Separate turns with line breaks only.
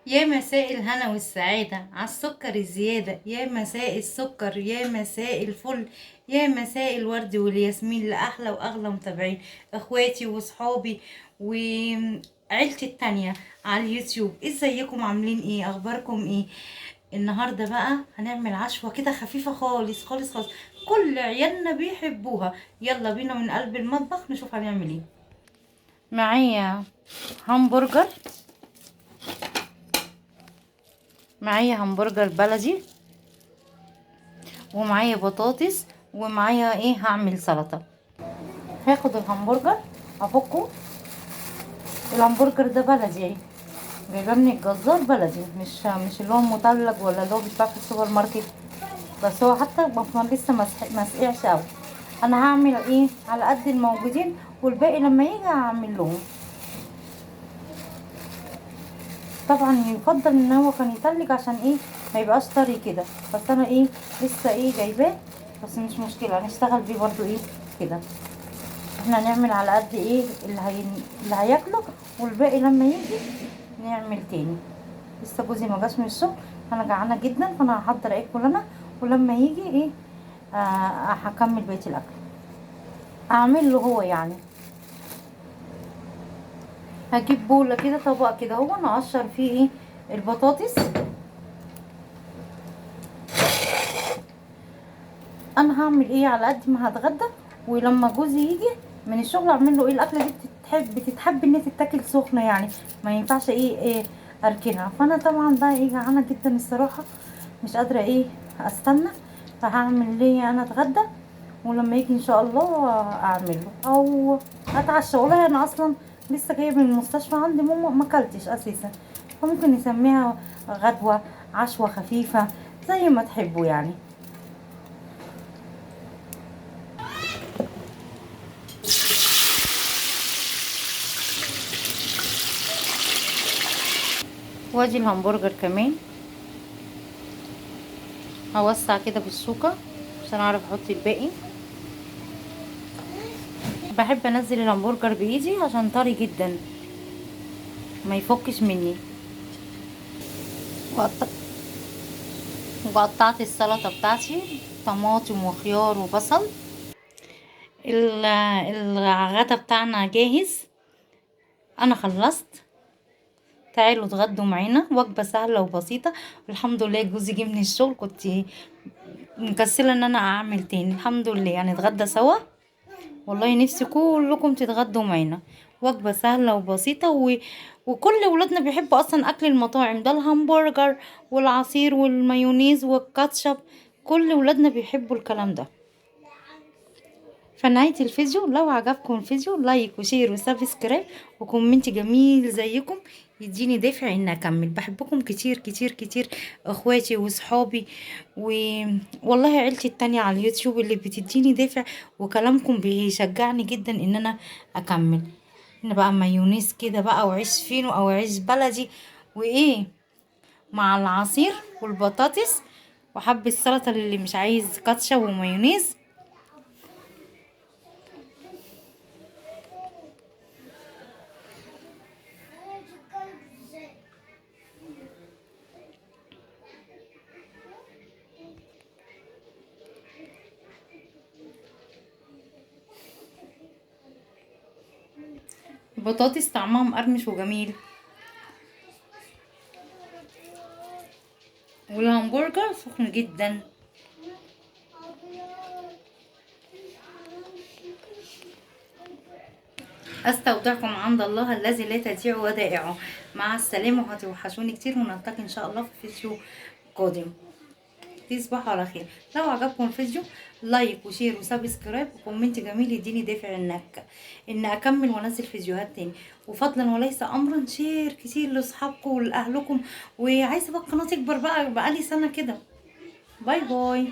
يا مساء الهنا والسعادة على السكر الزيادة، يا مساء السكر، يا مساء الفل، يا مساء الورد والياسمين لأحلى وأغلى متابعين، اخواتي وصحابي وعيلتي التانية على اليوتيوب. ازيكم؟ عاملين ايه؟ اخباركم ايه؟ النهاردة بقى هنعمل عشوة كده خفيفة خالص خالص خالص، كل عيالنا بيحبوها. يلا بينا من قلب المطبخ نشوف هنعمل ايه. معايا همبرجر، معايا همبرجر بلدي، ومعايا بطاطس، ومعايا ايه، هعمل سلطة. هاخد الهمبرجر افكه. الهمبرجر ده بلدي اهي، جايباه من الجزار بلدي، مش اللي هو مثلج ولا اللي هو بيتباع في السوبر ماركت، بس هو حتى المفروض لسه ما سقعش قوي. انا هعمل ايه على قد الموجودين، والباقي لما يجي هعمل لهم. طبعا يفضل ان هو كان يتلج عشان ايه، ما يبقاش طري كده، بس انا ايه لسه ايه جايباه، بس مش مشكلة هنشتغل بيه برضو ايه كده. احنا هنعمل على قد ايه اللي هياكله، والباقي لما يجي نعمل تاني. لسه جوزي ما جاش من الشغل، انا جعانة جدا، فانا هحضر اكل انا، ولما يجي ايه هكمل بقية الاكل اعمل له هو. يعني هجيب بوله كده، طبق كده هو نقشر فيه ايه البطاطس. انا هعمل ايه على قد ما هتغدى، ولما جوزي يجي من الشغل اعمل له ايه الاكلة دي. بتتحب ان هي تتاكل سخنة، يعني ما ينفعش ايه اركنها. فانا طبعا بقى ايه جعانة جدا الصراحة، مش قادرة ايه استنى، فهعمل ليه انا اتغدى، ولما يجي ان شاء الله اعمله او اتعشى. والله انا اصلا لسه جاية من المستشفى، عندي ماما ما اكلتش اساسا، فممكن نسميها غدوه، عشوه خفيفة زي ما تحبوا يعني. وادي الهمبرجر كمان هوسع كده بالشوكة عشان اعرف احط الباقي. بحب انزل الهمبرجر بايدي عشان طري جدا ما يفكش مني. وقطعت السلطة بتاعتي، طماطم وخيار وبصل. الغدا بتاعنا جاهز، انا خلصت. تعالوا اتغدوا معانا، وجبة سهلة وبسيطة. والحمد لله جوزي جه من الشغل، كنت مكسله ان انا اعمل تاني، الحمد لله يعني اتغدى سوا. والله نفسي كلكم تتغدوا معانا، وجبة سهلة وبسيطة. وكل ولادنا بيحبوا اصلا اكل المطاعم ده، الهمبرجر والعصير والمايونيز والكاتشب، كل ولادنا بيحبوا الكلام ده. فنهاية الفيديو، لو عجبكم الفيديو like و share و subscribe و comment جميل زيكم يديني دافع ان اكمل. بحبكم كتير كتير كتير اخواتي وصحابي، والله عيلتي التانية على اليوتيوب اللي بتديني دافع، وكلامكم بيشجعني جدا ان انا اكمل. هنا بقى مايونيز كده بقى، وعيش فينو او عيش بلدي، وايه مع العصير والبطاطس وحبة السلطة اللي مش عايز كاتشب ومايونيز. البطاطس طعمها مقرمش وجميل، والهمبرجر سخن جدا. استودعكم عند الله الذي لا تضيع ودائعه. مع السلامة، وهتوحشوني كتير، ونلتقي ان شاء الله في فيديو قادم. تصبحوا على خير. لو عجبكم الفيديو like و share و subscribe و comment جميل يديني دافع ان اكمل وانزل فيديوهات تاني. وفضلا وليس امرا share كتير لاصحابكم ولاهلكم، وعايزه بقى القناة تكبر بقى، بقالي سنة كده. bye bye.